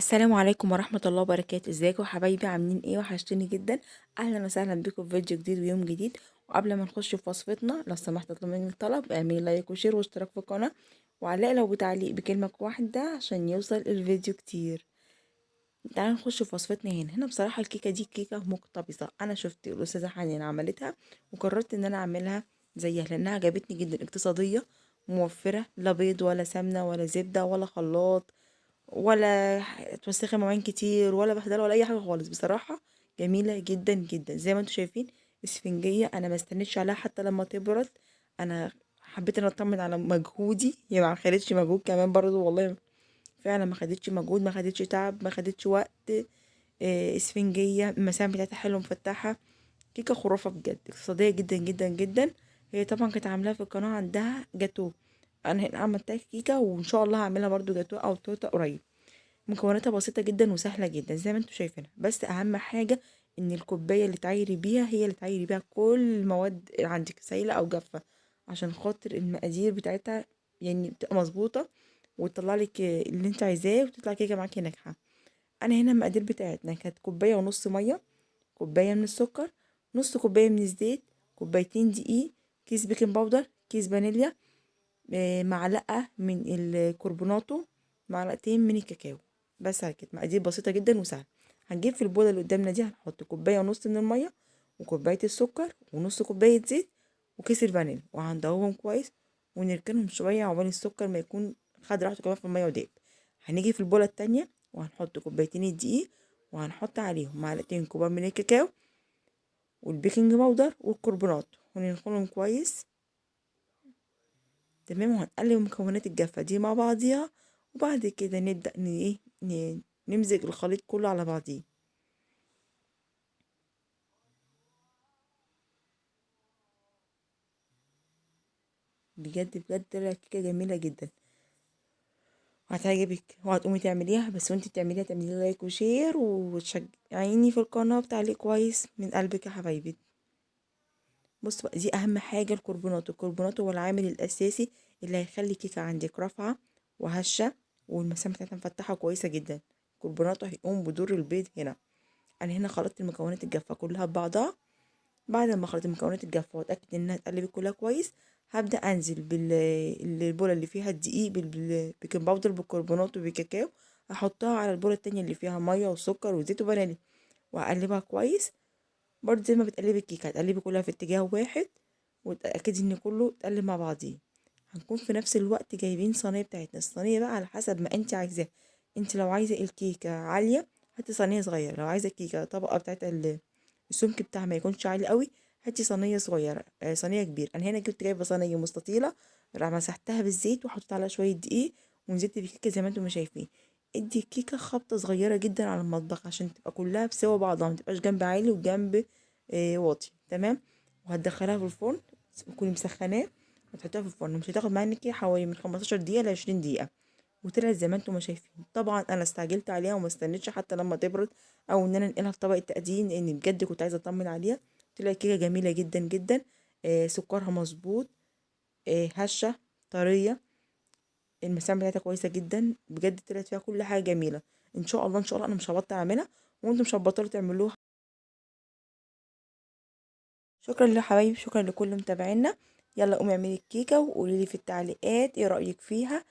السلام عليكم ورحمة الله وبركاته. ازيكم يا حبايبي؟ عاملين ايه؟ وحشتوني جدا. اهلا وسهلا بكم في فيديو جديد ويوم جديد. وقبل ما نخش في وصفتنا، لو سمحت اطلب منك طلب، اعملي like و share واشتراك في القناة، وعلق لو بتعليق بكلمة واحدة عشان يوصل الفيديو كتير. تعالوا نخش في وصفتنا. هنا بصراحة الكيكة دي كيكة مقتبسة، انا شفت الاستاذة حنان عملتها وقررت ان انا اعملها زيها لانها عجبتني جدا. اقتصادية موفرة، لا بيض ولا سمنة ولا زبدة ولا خلاط ولا توسخي مواعين كتير ولا بهدله ولا اي حاجة خالص. بصراحة جميلة جدا جدا. زي ما انتم شايفين اسفنجيه، انا ما استنيتش عليها حتى لما تبرد، انا حبيت ان اطمن على مجهودي، هي ما خدتش مجهود كمان برضو والله، فعلا ما خدتش مجهود، ما خدتش تعب، ما خدتش وقت. اسفنجيه المسام بتاعتها حلوة مفتحة، كيكة خرافه بجد، اقتصادية جدا جدا جدا. هي طبعا كانت عاملاها في القناة عندها جاتو، انا هنا عملتها كيكة وان شاء الله هعملها برضو جاتو او تورته قريب. مكوناتها بسيطة جدا وسهلة جدا زي ما انتم شايفينها، بس اهم حاجة ان الكوباية اللي تعايري بيها هي اللي تعايري بيها كل المواد اللي عندك، سايلة او جافة، عشان خاطر المقادير بتاعتها بتبقى مظبوطة وتطلع لك اللي انت عايزاه وتطلع كيكة معاكي ناجحة. انا هنا المقادير بتاعتنا كانت كوباية ونص مية، كوباية من السكر، نص كوباية من الزيت، كوبايتين دقيق، كيس baking powder، كيس فانيليا، معلقة من الكربوناتو، معلقتين من الكاكاو. بس على كده، مقادير بسيطة جدا وسهلة. هنجيب في البولة اللي قدامنا دي هنحط كوباية ونص من المية وكوباية السكر ونص كوباية زيت وكيس الفانيليا، وهندوبهم كويس ونركنهم شوية عقبال السكر ما يكون خد راحته كمان في المية وداب. هنيجي في البولة التانية وهنحط كوبايتين الدقيق وهنحط عليهم معلقتين كبار من الكاكاو وال baking powder والكربونات وننخلهم كويس. تمام. وهنقلب المكونات الجافة دي مع بعضيها، وبعد كده نبدأ نمزج الخليط كله على بعضيه. بجد بجد طلعت كيكة جميلة جدا وهتعجبك وهتقومي تعمليها. بس وانتي بتعمليها تعملي like و share وتشجعيني في القناة بتعليق كويس من قلبك يا حبايبي. بصوا بقى، دي اهم حاجة، الكربونات. الكربونات هو العامل الاساسي اللي هيخلي الكيكة عندك رافعة وهشة والمسام بتاعتها مفتحة كويسة جدا. الكربونات هيقوم بدور البيض. هنا انا هنا خلطت المكونات الجافة كلها ببعضها. بعد ما خلطت المكونات الجافة واتاكد انها اتقلبت كلها كويس، هبدا انزل بالبوله اللي فيها الدقيق بال baking powder بالكربونات وبالكاكاو، هحطها على البوله التانية اللي فيها مية وسكر وزيت وفانيليا، وهقلبها كويس. برضه زي ما بتقلبي الكيكه هتقلبي كلها في اتجاه واحد، وتاكدي ان كله اتقلب مع بعضيه. هنكون في نفس الوقت جايبين صينية بتاعتنا. الصينية بقى على حسب ما انت عايزاها، انت لو عايزه الكيكه عالية هاتي صينية صغيرة، لو عايزه الكيكه طبقه بتاعت السمك بتاعها ما يكونش عالي قوي هاتي صينية صغيرة، صينية كبيرة. انا هنا كنت جايبه صينية مستطيله، راح مسحتها بالزيت وحطيت عليها شوية دقيق ونزلت بالكيكه زي ما انتم شايفين. ادي الكيكه خبطه صغيرة جدا على المطبخ عشان تبقى كلها بسوا بعضها، ما تبقاش جنب عالي وجنب واطي. تمام. وهتدخلها في الفرن، تكوني مسخناه وتحطيها في الفرن، مش هتاخد منك حوالي من 15 دقيقة ل 20 دقيقة. وطلعت زي ما انتم ما شايفين. طبعا انا استعجلت عليها وما استنيتش حتى لما تبرد او ان انا انقلها في طبق التقديم، لان بجد كنت عايزه اطمن عليها. طلعت كيكة جميلة جدا جدا، سكرها مظبوط، هشه طرية، المسام بتاعتها كويسة جدا، بجد طلعت فيها كل حاجة جميلة. ان شاء الله ان شاء الله انا مش هبطل اعملها وانتم مش هتبطلوا تعملوها. شكرا لحبايبي، شكرا لكل متابعينا. يلا قومي اعملي الكيكه وقولي لي في التعليقات ايه رايك فيها.